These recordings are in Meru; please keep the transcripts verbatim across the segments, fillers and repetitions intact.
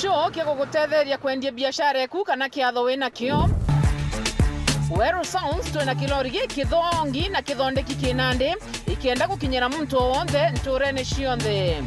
Show kia gugutetheria kwendia biashara eku kana kiatho wina kio. Weru Sounds twina kilori gi kithongi na kithondeki ki nandi, ikienda gukinyira muntu o wonthe nturene cionthe.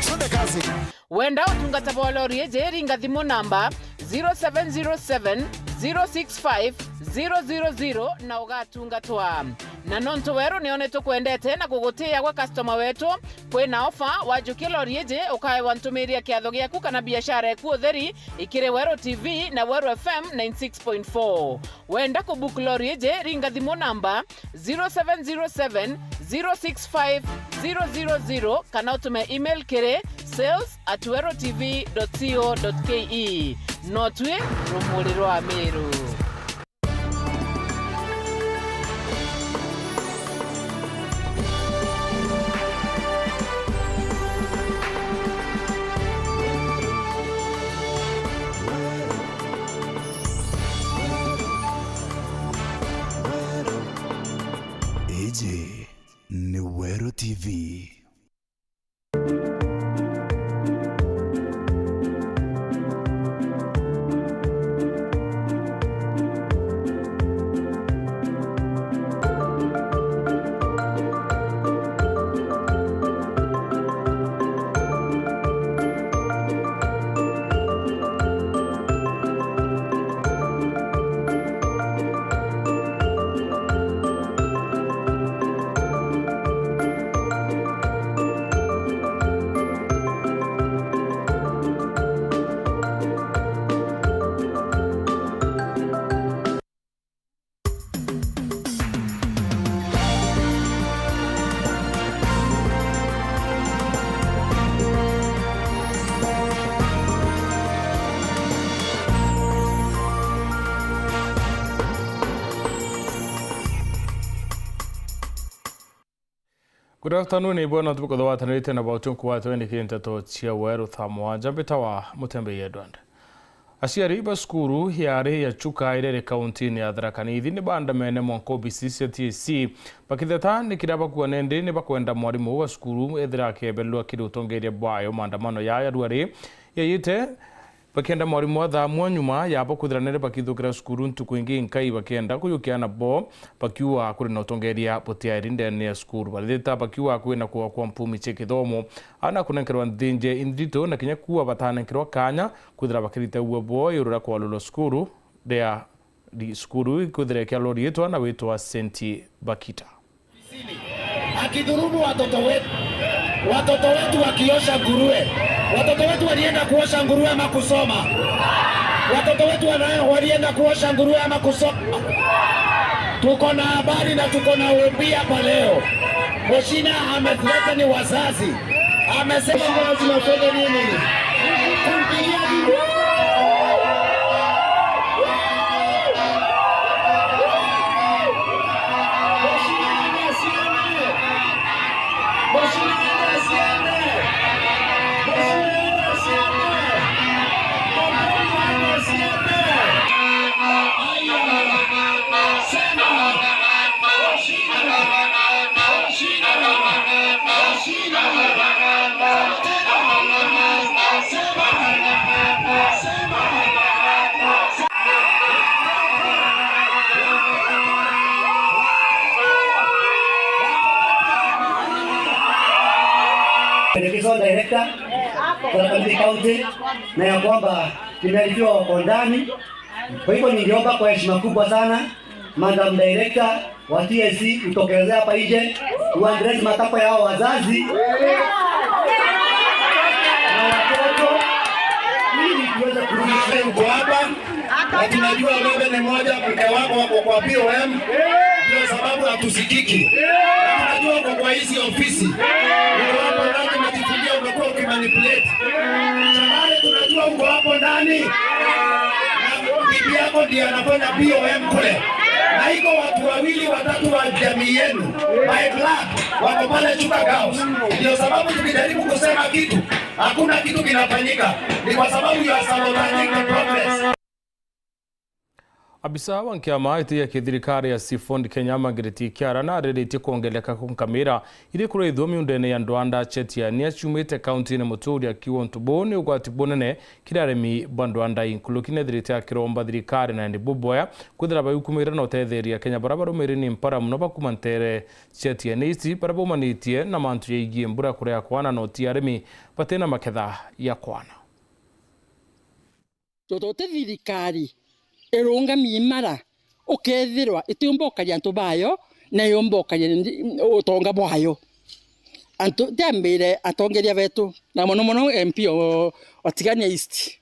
Twende kazi. Wenda utungata bwa lori iji, ringa thimu namba zero seven zero seven, zero six five, zero zero zero na ugatungatwa. Na nontu Weru nio nitukwendete na kugutiia gwa customer wetu, kwina ofa, wajukia lori iji, ukaewa ntumiri ya kiatho giaku kana biashara eku utheri, ikiri Weru T V na Weru F M ninety six point four. Wenda kubook lori iji, ringa thimu namba zero seven zero seven, zero six five, zero zero zero kana utume email kiri sales at werutv dot co dot ke. No twi rumuri rwa Meru. Iji ni Weru T V. Good afternoon, ibwe, na tubukotho watanirite na bautu nkuwatwe ni kinteto cia Weru thaa mugwanja, mbitawa Mutembei Edward. Aciari ba cukuru ya ari ya Chuka iria iri kauntini ya Tharaka Nithi ni baandamene mwanka obici cia T S C, bakitheta ni kiria bakuona, indi ni bakwenda mwarimu wa cukuru ethira akebelwa kiri utongeria bwayo. Maandamano yaya rwari yayite, bakienda mwarimu athamua nyuma yabo kwithira nere bakithukira cukuru ntuku ingi nkai, bakienda kuyukia nabo, bakiuga kuri na utongeria butiari ndene ya cukuru. Barithita bakiuga kwina kuwa kwa mpumi cia kithomo, ana kunenkerwa nthinje inthito na kinya kuwa batanenkerwa kanya kwithira bakirita uwe bwao iguru ria kwalulwa cukuru ria ri-, cukuru ikwithira ikialwa riitwa na witwa Saint Bakita. Akidhulumu watoto wetu. Watoto wetu wakiosha nguruwe. Watoto wetu walienda kuosha nguruwe ama kusoma? Watoto wetu wana-, walienda kuosha nguruwe ama kusoma? Tuko na habari na tuko na ubii hapa leo. Mheshimiwa amethreaten wazazi. Amesema tunafanya nini? Kumpigia duru. Education Director, Tharaka Nithi County, na ya kwamba tumearifiwa wako ndani. Kwa hivyo ningeomba kwa heshima kubwa sana, Madam Director wa T S C, utokelezea hapa nje, uaddress matakwa ya hao wazazi na watoto, ili tuweze kurudi. Uko hapa, na tunajua wewe ni moja, mke wako wako kwa P O M, ndio sababu hatusikiki. Na tunajua uko kwa hizi ofisi. Uko hapo ndani umejifungia, umekuwa ukimanipulate. Shamari, tunajua uko hapo ndani. Na bibi yako ndiye anafanya P O M kule. Na iko watu wawili watatu wa jamii yenu, by blood, wako pale Chuka Girls. Ndio sababu tukijaribu kusema kitu, hakuna kitu kinafanyika. Ni kwa sababu you are sabotaging the progress. Abisa wa nkiama iti ya kithirikari ya Seafood Kenya, Margaret Kiara, nariritie kwongereka kwa nkamira iri kurithua miundene ya Ndwanda Chetiania ciumite kaunti-ini Muturi, akiuga untu buu ni ugwati bunene kiri arimi ba Ndwanda. Nkuruki nethirite akiromba thirikari na endi buboya kwithira bagiukumira na utetheria Akenya baria barumiri ni mpara mono bakuma ntere cia Tiene East, baria baumanitie na mantu jaigie mbura kurea kwana na uti arimi batina maketha ya kwana. Tuti thirikari irungami imara, ukethirwa itiumba ukaria antu bayo, na yumba ukaria ndi-, utonga bwayo. Antu, ndiambire atongeria betu, na mono mono M P o, o Tigania East.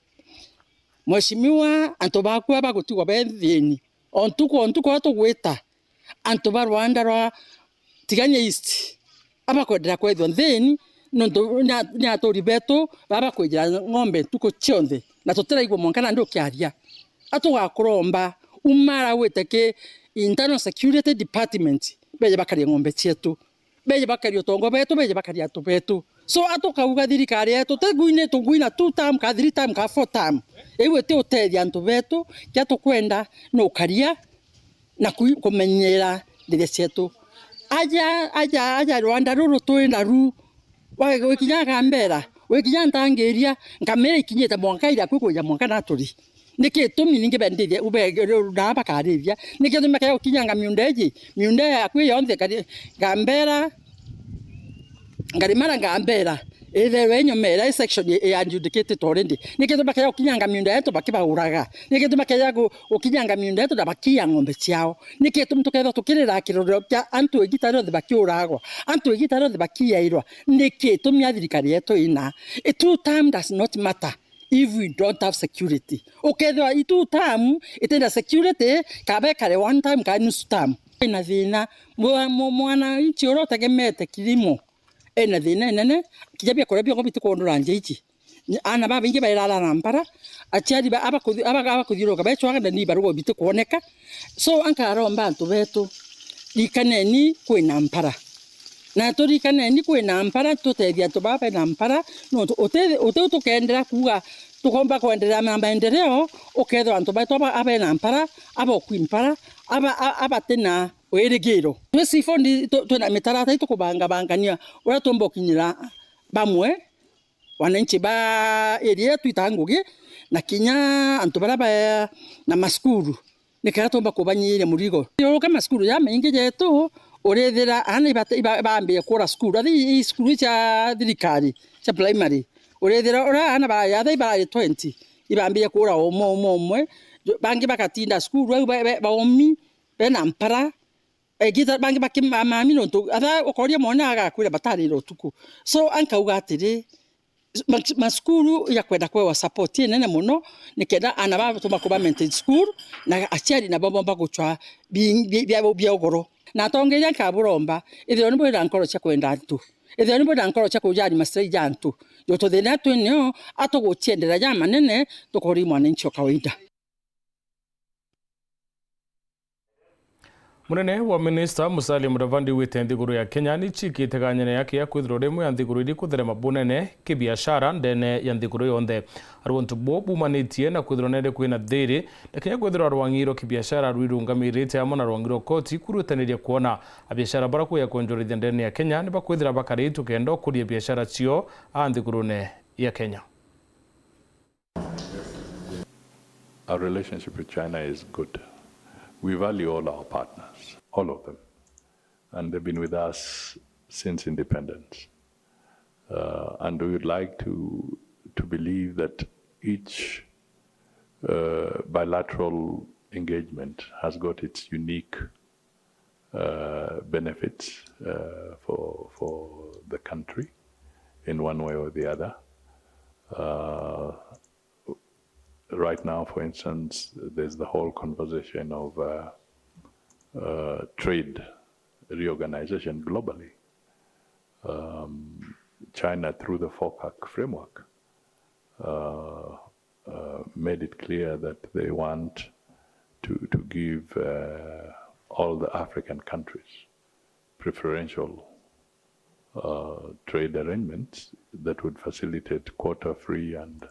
Mheshimiwa, antu baku aba bagutigwa be thini. O ntuku, o ntuku, uria tugwita, antu ba rwanda rwa Tigania East, abakwendera kwethwa nthini, nontu ni a-, ni aturi betu baba bakwijira ng'ombe ntuku cionthe, na tutiraigua mwanka nandi ukiaria. Atugakuromba, umara wite ki Internal Security Department, beje bakaria ng'ombe cietu, beje bakaria utongo betu, beje bakaria antu betu. So, atukauga thirikari yetu, ti ngui ni tungui na two term, ka three term, ka four term. Iu iti utethia antu betu, kia tukwenda ni ukaria na kui-, kumenyera ndire cietu. Aja, aja, aja rwanda ruru twi naru, wa-, wikinya Gambera, wikinya Ntangiria, nkamira ikinyite mwanka iria kwi kwija mwanka naturi. Niki gitumi ningi bendithia, ube-, naa bakarithia? Niki gitumi bakaja gukinyanga miunda iji? Miunda yaku yonthe kari-, Gambera, Ngarimara, Gambera, itherwe inyomera i section i-, i adjudicated already. Niki gitumi bakaja gukinyanga miunda yetu bakibauraga? Niki gitumi bakaja gu-, gukinyanga miunda yetu na bakiya ng'ombe ciao? Niki gitumi tukethwa tukirira kirorero kia antu igita rionthe bakiuragwa, antu igita rionthe bakiyairwa? Niki gitumi a thirikari yetu ina? A two term does not matter if we don't have security. Ukethirwa i two term itina security, kaba ikare one term ka nusu term. Ina thina. Mwa-, mwa-, mwananchi uria utegemete kilimo ena thina inene, kinya biakuria biongwa bitikundura nja iji. Ni ana babaingi bairara na mpara, aciari ba-, abakuthi-, aba-, abakuthiuruka becwaga na ni ibarugo bitikwoneka. So, ankaromba antu betu, rikaneni kwina mpara. Na turikaneni kwina mpara, tutethie antu baa bena mpara, nontu uti-, utiu tukendera kuuga tukomba kwenderea na maendeleo, ukethirwa antu betu aba, abena mpara, abokwi mpara, aba, a-, abatina wirigiro. Twi Seafood tu-, twina mitarata itukubangabangania uria tumba ukinyira bamwe, wananchi ba area yetu ita Ngugi, na kinya antu baria ba, na masukuru, nikenda tumba kubanyiria murigo. Thiuruka masukuru jamaingi jetu, urithira aana ibate-, iba-, ibambie kura sukuru. Athi i sukuru cia thirikari, cia primary, urithira uria aana ba, athi ibarari twenty, ibambie kura umwe, umwe, umwe. Bangi bagatinda sukuru au ba, ba, baumi, bena mpara. Igita bangi bakimamami nontu atha ukoria mwana agakwira batarira utuku. So, ankauga atiri, ma-, masukuru igakwenda kwewa support inene mono, nikenda aana baba tuma kuba maintain school, na aciari nabo bomba gucwa bi-, bi-, bia, bia ugoro. Na atongeria nkaburomba, ithirwa ni bwina nkoro cia kwenda antu, ithirwa ni bwina nkoro cia kujari maslahi ja antu, jo tuthina twinio, atuguciendera ja manene, tukori mwananchi o kawaida. Munene wa minista Musalia Mudavadi augite nthiguru ya Kenya ni ciikite ganyene yake ya kwithirwa rimwe ya nthiguru iri kutherema bunene kibiashara ndene ya nthiguru yonthe. Ari untu buu bumanitie na kwithirwa neri kwina thiri, na kinya kwithirwa rwangi rwa kibiashara rwirungamirite amwe na rwangi rwa koti kurutaniria kwona abiashara bara kuya kwonjorithia ndene ya Kenya ni bakwithira bakari tukenda ukuria biashara cio a nthigurune ya Kenya. Our relationship with China is good. We value all our partners, all of them. And they've been with us since independence. Uh, and we would like to, to believe that each, uh, bilateral engagement has got its unique uh, benefits, uh, for, for the country in one way or the other. Uh, right now, for instance, there's the whole conversation of, uh, uh, trade reorganization globally. Um, China, through the FOCAC framework, uh, uh, made it clear that they want to, to give, uh, all the African countries preferential, uh, trade arrangements that would facilitate quota-free and,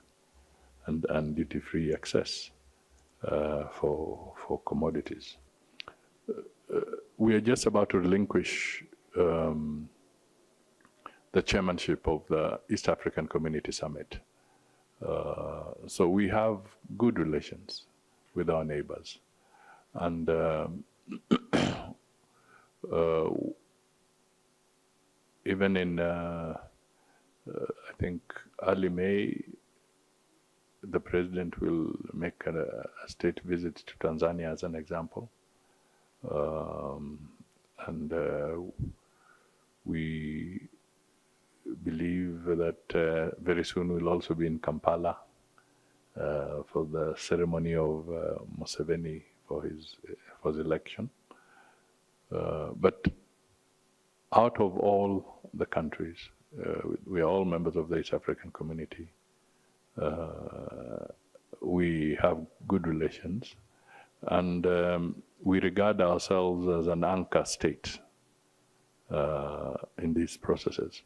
and, and duty-free access, uh, for, for commodities. Uh, we are just about to relinquish, um, the chairmanship of the East African Community Summit. Uh, so we have good relations with our neighbors. And, um, uh, even in, uh, uh, I think, early May, the president will make a, a state visit to Tanzania, as an example. Um, and, uh, we believe that, uh, very soon we'll also be in Kampala, uh, for the ceremony of, uh, Museveni for his, for his election. Uh, but out of all the countries, uh, we, we are all members of the East African Community. Uh, we have good relations, and, um, we regard ourselves as an anchor state, uh, in these processes.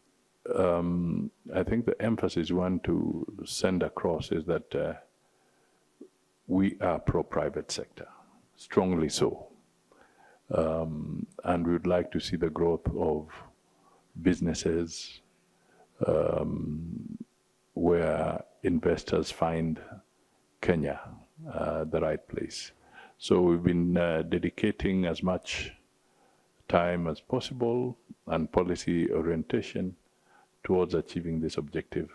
Um, I think the emphasis we want to send across is that, uh, we are pro-private sector, strongly so. Um, and we would like to see the growth of businesses, um, where investors find Kenya, uh, the right place. So we've been, uh, dedicating as much time as possible and policy orientation towards achieving this objective.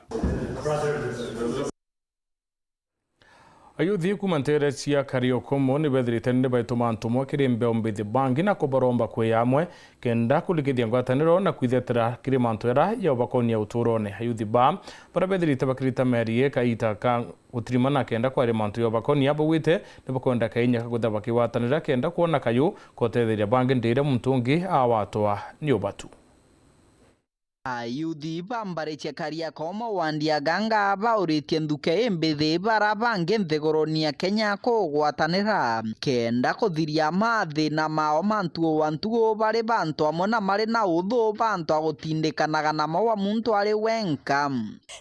Ayuthi kuuma nteere cia Kariakoo ni beethirite ni baituma antu mwe kiri mbeo mbithi bangi na kubaromba kwia amwe kenda kurikithia ngwataniro na kwithetera kiri mantu jaria jaubakonia utuurone. Ayuthi baa baria beethirite bakirita meeri kaita ka gutirimana kenda kwaria mantu jaubakonia, baugite ni bakwenda kainya ka kwithirwa bakigwatanira kenda kwona kayu kotetheria bangi ndiria muntu ungi awatwa ni ubatu. Ayuthi ba mbari cia Kariakoo wandi ya Ganga bauritie nthuke imbithi bara bangi nthiguruni ya Kenya kugwatanira kenda kuthiria mathina mao ma ntugu wa ntugu bari bantu amwe na mari na uthu bantu a gutindikanaga namo wa muntu ari wenka.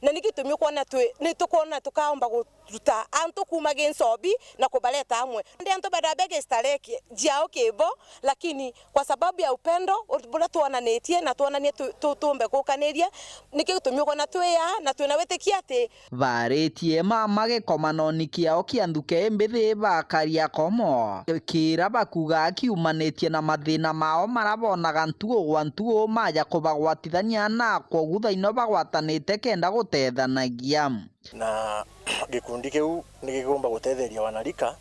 Na ni gitumi ukwona twi, ni tukwona tukaomba gu-, ruta antu kuuma gi nchobi na kubareta amwe. Ndi antu benda bege starehe ki-, jiao kibo, lakini kwa sababu ya upendo u-, buria twonanitie na twonanie tu-, tu-, tuumbe gukaniria, niki gitumi ukwona twi aa na twina witikia ati. Baritie mama gikomanoni kiao kia nthuke imbithi ba Kariakoo, kira bakuuga kiumanitie na mathina mao maria bonaga ntugu gwa ntugu maja kubagwatithania na kwogu thaino bagwatanite kenda gutethanagia. Na gikundi kiu ni gikuumba gutetheria wanarika,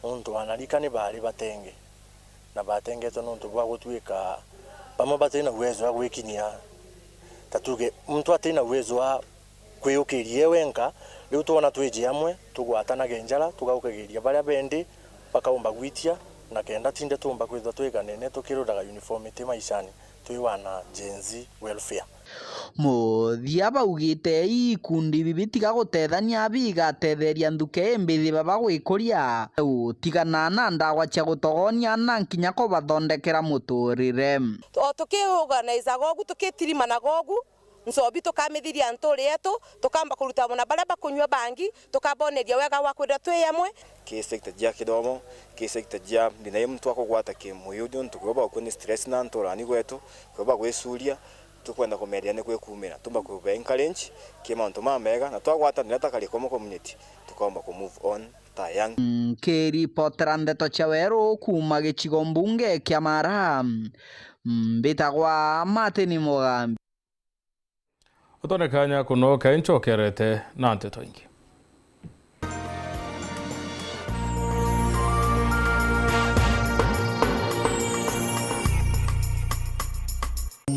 nontu wanarika ni baari batenge, na batengetwe nontu bwa gutuika bamwe bati na uwezo wa gwikinyia. Ta tuuge, muntu ati na uwezo wa kwiukiria e wenka, riu twona twiji amwe, tugwatanage njara, tugaukagiria baria bendi, bakaumba gwitia, na kenda tinde tuumba kwithwa twiganene tukiruraga uniformity maishani, twi wana Gen Z welfare. Muthia baugite ii ikundi ibi bitiga gutethania bigatetheria nthuke imbithi baba gwikuria, gutigana na ndawa cia gutogonia na nkinya kubathondekera muturire. O tukiorganizaga ugu, tukitirimanaga ugu, nchobi tukamithiria nturi yetu, tukamba kuruta amwe na baria bakunyua bangi, tukaboneria wega wa kwithirwa twi amwe. Ki sector jia kithomo, ki sector jia thina ii muntu akugwata kimwii, niuntu kwio bakua ni stress na nturani gwetu, kwio bagwicuria, tukwenda kumeria ni kwi kuumira. Tumba kuba encourage ki mauntu mamega, na twagwatanira ta Kariakoo community, tukaumba ku move on ta young. Nkiripotera ndeto cia weru kuuma gicigo mbunge kia Mara, mbitagwa Martin Mugambi. Utone kanya kuno kai ncokerete na nteto ingi.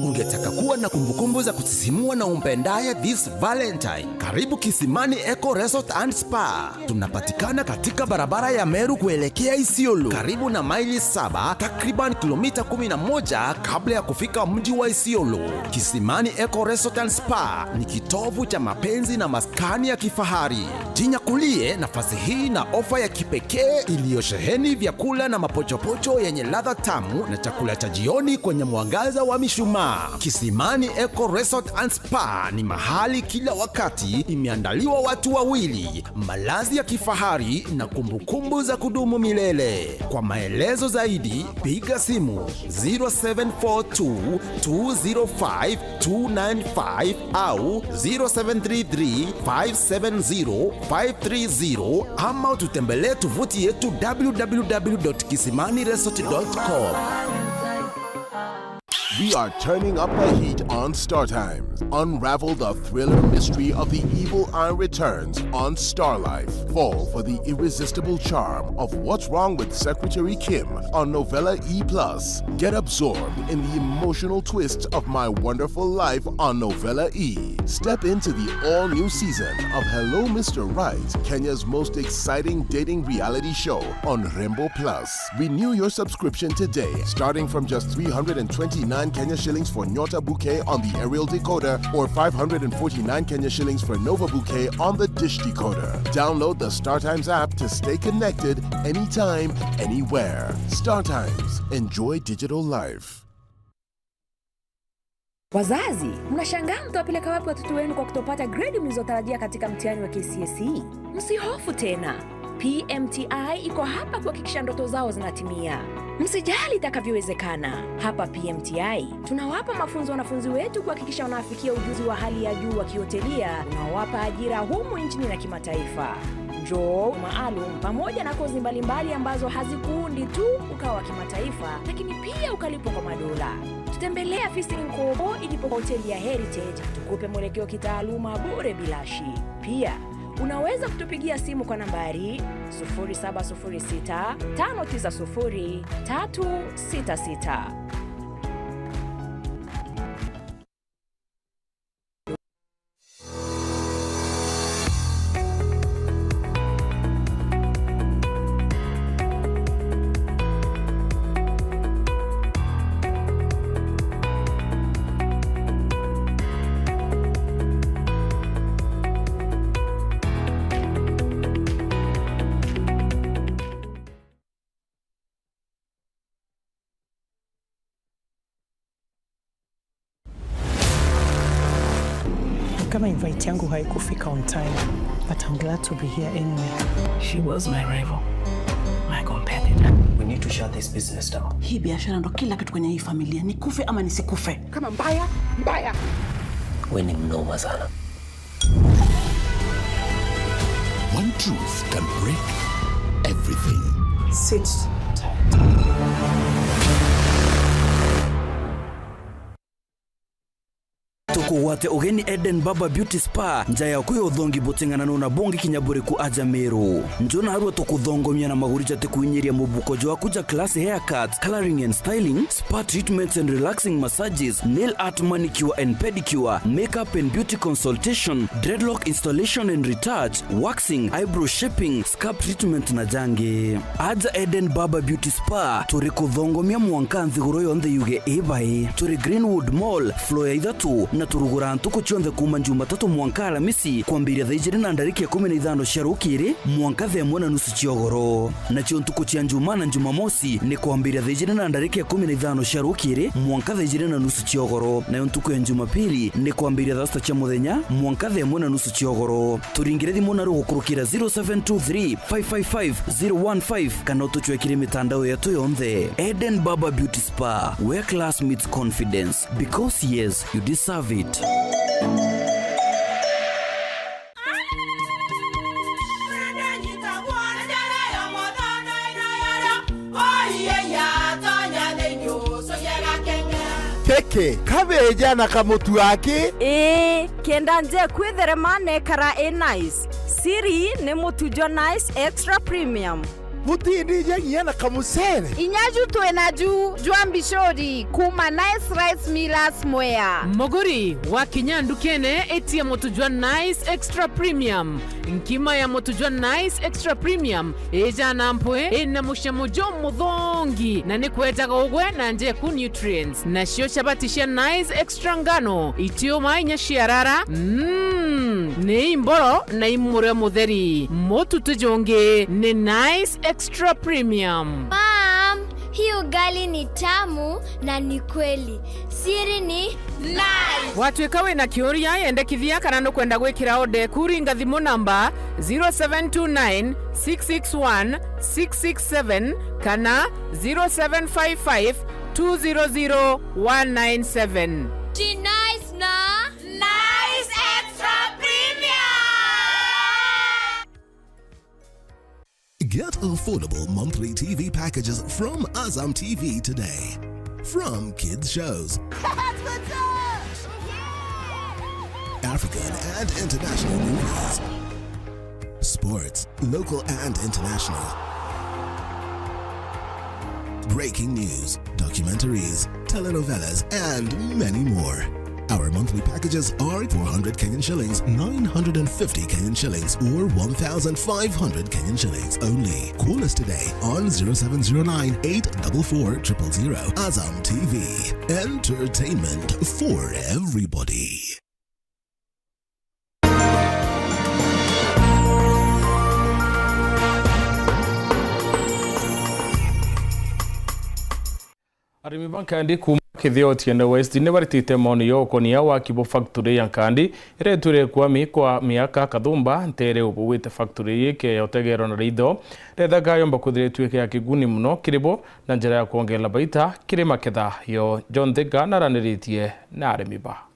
Ungetaka kuwa na kumbukumbu za kusisimua na umpendaye this Valentine? Karibu Kisimani Eco Resort and Spa. Tunapatikana katika barabara ya Meru kuelekea Isiolo, karibu na maili saba, takriban kilomita kumi na moja kabla ya kufika mji wa Isiolo. Kisimani Eco Resort and Spa ni kitovu cha mapenzi na maskani ya kifahari. Jinyakulie nafasi hii na ofa ya kipekee iliyosheheni vyakula na mapochopocho yenye ladha tamu na chakula cha jioni kwenye mwangaza wa mishumaa. Kisimani Eco Resort and Spa ni mahali kila wakati imeandaliwa watu wawili, malazi ya kifahari na kumbukumbu za kudumu milele. Kwa maelezo zaidi, piga simu zero seven four two two zero five two nine five au zero seven three three five seven zero five three zero, ama ututembelee tovuti yetu w w w dot kisimani resort dot com. We are turning up the heat on Star Times. Unravel the thriller mystery of the evil eye returns on Star Life. Fall for the irresistible charm of What's Wrong with Secretary Kim on Novella E plus. Get absorbed in the emotional twists of My Wonderful Life on Novella E. Step into the all-new season of Hello Mister Right, Kenya's most exciting dating reality show on Rembo Plus. Renew your subscription today, starting from just three hundred and twenty-nine Kenya shillings for Nyota Bouquet on the aerial decoder or five hundred and forty-nine Kenya shillings for Nova Bouquet on the dish decoder. Download the StarTimes app to stay connected anytime, anywhere. StarTimes. Enjoy digital life. Wazazi, mnashangaa mtawapeleka wapi watoto wenu kwa kutopata gredi mlizotarajia katika mtihani wa K C S E? Msihofu tena. P M T I iko hapa kuhakikisha ndoto zao zinatimia. Msijali itakavyowezekana. Hapa P M T I, tunawapa mafunzo wanafunzi wetu kuhakikisha wanafikia ujuzi wa hali ya juu wa kihotelia unaowapa ajira humu nchini na kimataifa. Njoo maalum pamoja na kozi mbalimbali ambazo hazikuundi tu ukawa wa kimataifa, lakini pia ukalipwa kwa madola. Tutembelea Feasting Kobo ilipo kwa hoteli ya Heritage, tukupe mwelekeo kitaaluma bure bilashi. Pia, unaweza kutupigia simu kwa nambari sufuri saba sufuri sita, tano tisa sufuri, tatu sita sita. Kama invite yangu haikufika on time, but I'm glad to be here anyway. She was my rival, my competitor. We need to shut this business down. Hii biashara ndo kila kitu kwenye hii familia, nikufe ama nisikufe. Kama mbaya, mbaya. We ni mnoma sana. One truth can break everything. Sit tight. Tukugwate ugeni Eden Barber Beauty Spa, nja yaku ya uthongi buting'ananu na bungi kinya buriku aja Meru. Nju narua tukuthongomia na maguri jatikuinyiria mubuko jwaku ja classy haircuts, colouring and styling, spa treatments and relaxing massages, nail art, manicure and pedicure, makeup and beauty consultation, dreadlock installation and retouch, waxing, eyebrow shaping, scalp treatment na jangi. Aja Eden Barber Beauty Spa, turi kuthongomia mwanka nthiguru yonthe yuge ibai. Turi Greenwood Mall, floor ya ithatu, na turugura ntuku cionthe kuuma Jumatatu mwanka Alamisi, kwambiria thaa ijiri na ndarika ikumi na ithano cia rukiri mwanka thaa imwe na nusu cia ugoro. Nacio ntuku cia Njumaa na Jumamosi ni kwambiria thaa ijiri na ndarika ikumi na ithano cia rukiri mwanka thaa ijiri na nusu cia ugoro, nayo ntuku ya Jumapili ni kwambiria thaa sita cia muthenya mwanka thaa imwe na nusu cia ugoro. Turingire thimu naru gukurukira zero seven two three, five five five, zero one five kana utucwekire mitandao yetu yonthe. Eden Barber Beauty Spa, where class meets confidence. Because yes, you deserve it. Kiki, kabeja na kamutu aki? Ii, kenda nje kwitherema nekara i nice. Siri ni mutu jwa Nice Extra Premium. Butindije nginya na kamucere. Inya ju twina ju jwa mbicuri kuma Nice Rice Millers Mwea. Muguri, wakinya ndukene, itia mutu jwa Nice Extra Premium. Nkima ya mutu jwa Nice Extra Premium ijana mpwi, ina mucamo jumuthongi, na ni kwejaga ugwe na njeku nutrients. Nacio chabati cia Nice Extra ngano, itiuma inya ciarara, mm, ni imboro na imurio mutheri. Mutu ti jungi, ni Nice Extra Premium. Mom, hii ugali ni tamu na ni kweli. Siri ni Nice. Watuika wina kiuria, yendekithia kana nukwenda gwikira order, kuringa thimu namba zero seven two nine six six one six six seven kana zero seven five five two zero zero one nine seven. Ji Nice na Nice Extra Premium. Get affordable monthly T V packages from Azam T V today. From kids shows, African and international movies, sports, local and international, breaking news, documentaries, telenovelas, and many more. Our monthly packages are four hundred Kenyan shillings, nine hundred and fifty Kenyan shillings, or one thousand five hundred Kenyan shillings only. Call us today on zero seven zero nine eight double four triple zero. Azam T V, entertainment for everybody. Arimi ba nkandi kuuma Kithio Tiende West ni baritite maoni yo ukonia waki bwa factory ya nkandi iria itwire kwami kwa miaka kathumba ntere ubugwite factory ii ke ya utegero na ritho rethaga yomba kwithira itwike ya kiguni muno kiri bo na njira ya kwongerera baita kiri maketha yo. John Thika naraniritie na arimi ba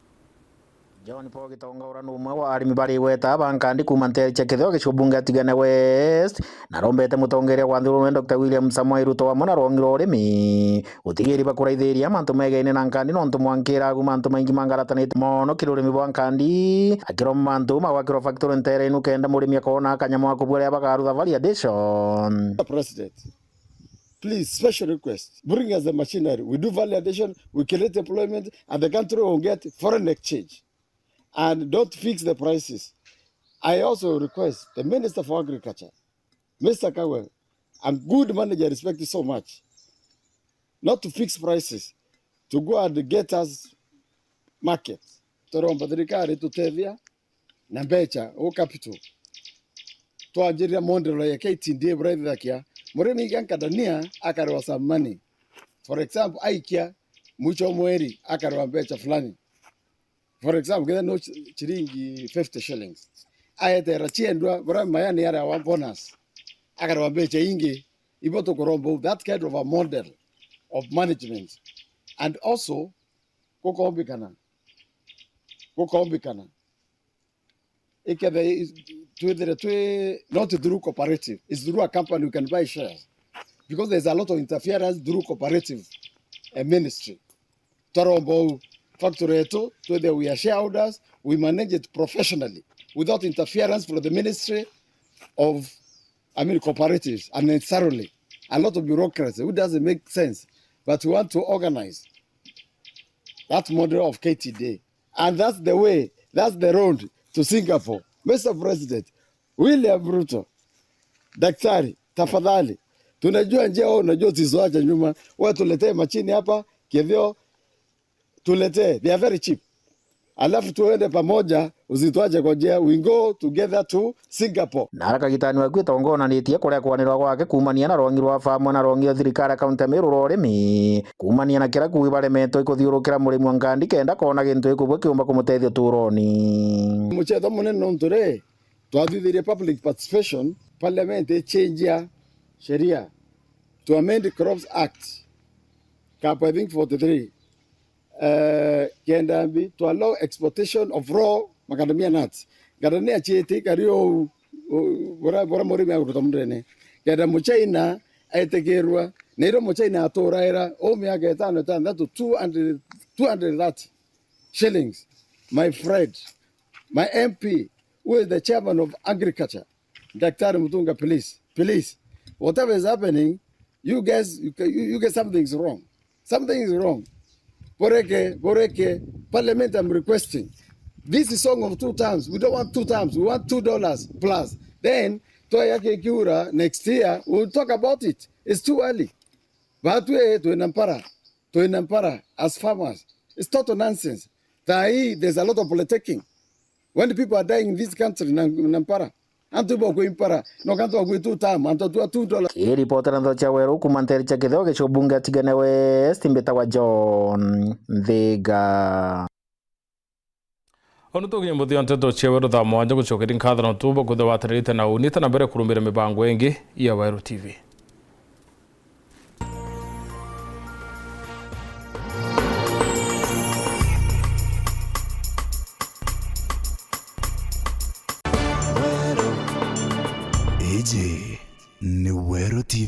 John Paul Gitonga, ura ni umwe wa arimi bari igweta ba nkandi kuuma nteere cia Kithio gicigo bunge ya Tigania West, na arombete mutongeria wa nthiguru Doctor William Samoei Ruto amwe na rwongi rwa urimi gutigiri bakuraithiria mantu megeine na nkandi, nontu mwankira agu mantu maingi mangaratanite mono kiri urimi bwa nkandi, akiromba mantu ma gwakirwa factory nteere inu kenda murimi akona kanyamo ga kubua riria bakarutha validation. Mister President, please, special request, bring us the machinery. We do value addition, we create employment, and the country will get foreign exchange. And don't fix the prices. I also request the Minister for Agriculture, Mister Kagwe, a good manager, I respect you so much, not to fix prices, to go and get us market. Turomba thirikari tutethia na mbecha, o capital. Twanjirira model ya K T D A buraithakia. Murimi iga nkadania akarwa some money. For example, aikia mwisho wa mweri akarwa mbecha fulani. For example, kethira no chi-, chiringi fifty shillings. Aetera chiendwa, buria maya ni aria wa bonus. Akarwa mbecha ingi. Ibo tukuromba u, that kind of a model of management. And also, gukombikana. Gukombikana. Ikethe is-, twithire twi not through cooperative, it's through a company we can buy shares. Because there's a lot of interference through cooperative, eh, ministry. Twaromba u factory yetu, twithire we are shareholders, we manage it professionally, without interference from the ministry of, I mean, cooperatives unnecessarily. A lot of bureaucracy, which doesn't make sense. But we want to organize that model of K T D A. And that's the way, that's the road to Singapore. Mister President, William Ruto, daktari, tafadhali, tunajua njia, wewe unajua, usituache nyuma. Wewe tuletee machine hapa, Kithio, tuletee, they are very cheap. Alafu tuende pamoja, usituache kwa njia, we go together to Singapore. Na ara kagitani waku itongonanitie kuria kwanirwa gwake kuumania na rwongi rwa famu na rwongi rwa thirikari ya kaunti ya Meru rwa urimi, kuumania na kiria kuugi baremetwe ikuthiurukira murimi wa nkandi kenda koona gintu gikubua kiumba kumutethia uturoni. Muchetho munene nontu ri, twathithirie public participation, parliament ichenjia sheria to amend Crops Act, cap, I think, forty-three. Eh, kenda mbi, to allow exportation of raw macadamia nuts. Ngandania chiiti ikari uu, uu, bura, bura murimi aguruta mundene. Kenda muchaina etikirwa, na irio muchaina aturaira, uu miaka itano, itantatu, two hundred, two hundred thirty shillings. My friend, my M P, who is the chairman of agriculture, Daktari Mutunga, please, please, Whatever is happening, you guys, you, ca- you, you guys, something is wrong. Something is wrong. Boreke, boreke, Parliament, I'm requesting. This is song of two terms. We don't want two terms. We want two dollars plus. Then, twaya kiura next year, we'll talk about it. It's too early. Batwe, twina mpara. Twina mpara as farmers. It's total nonsense. Thaa hii, there's a lot of politicking. When people are dying in this country, na, na mpara. Antu bakwi mpara. No kantu bakwi two term, antu atua two dollars. Ii ripoti na ntho cia weru kuma nteere cia kitheo gicio bunge atigane West, mbitawa John Nthiga. Onu tukinye muthia nteto cia weru thaa mwanja gucokeria nkatho na utubu kuthia watarite na unite na mbere kurumbira mibango ingi ya Weru T V. Iji ni Weru T V.